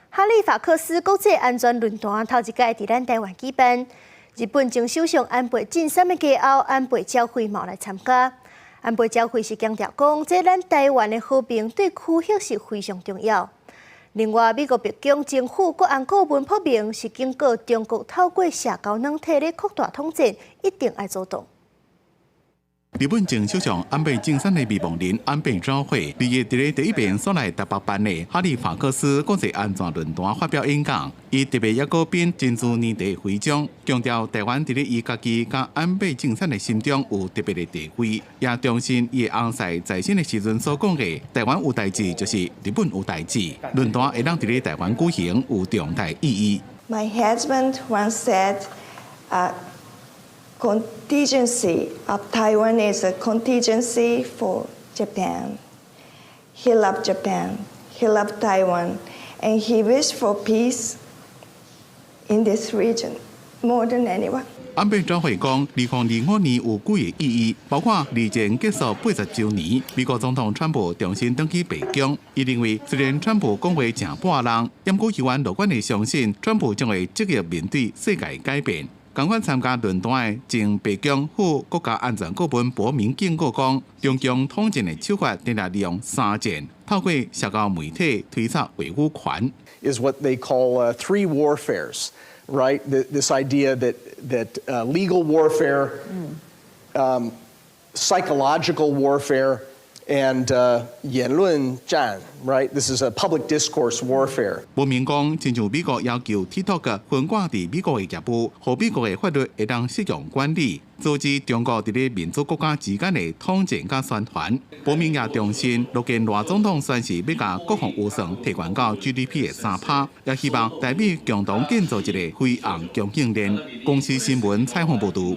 哈利法克斯國際安全論壇頭一擺佇咱台灣舉辦，日本前首相安倍晉三的繼後安倍昭惠嘛來參加。安倍昭惠是強調講，這咱台灣的和平對區域是非常重要。另外，美國白宮前副國安顧問朴明是警告中國透過社交軟體咧擴大統戰，一定愛阻擋。日本前首相安倍晉三的未亡人安倍昭惠，二日佇咧第一遍所來台北辦的哈利法克斯國際安全論壇發表演講，伊特別猶閣頒珍珠奶茶徽章，強調台灣佇咧伊家己佮安倍晉三的心中有特別的地位，也重申伊的翁婿在生的時陣所講的，台灣有代誌就是日本有代誌。論壇會當佇咧台灣舉行有重大意義。 My husband once said, "Contingency of Taiwan is a contingency for Japan." He loved Japan, he loved Taiwan, and he wished for peace in this region more than anyone. 安倍昭惠講，2025年有幾個意義，包括二戰結束80週年，美國總統川普重新轉去白宮。伊認為，雖然川普講話誠跋櫳，毋過猶原樂觀的相信，川普將會積極面對世界改變。仝款參加論壇的前白宮副國家安全顧問博明警告講，中共統戰的手法定定利用三戰，透過社交媒體推測話語權。 Is what they call three warfares, right? This idea that legal warfare, psychological warfare, and 言論戰, right? This is a public discourse warfare. 博明講，親像美國要求 TikTok 分割佇美國的業務，予美國的法律會當適用管理，阻止中國佇咧民主國家之間的統戰佮宣傳。博明也重申，樂見賴總統宣示欲共國防預算提懸到 GDP 的3趴，也希望台美共同建造一个飛航供應鏈。公視新聞採訪報導。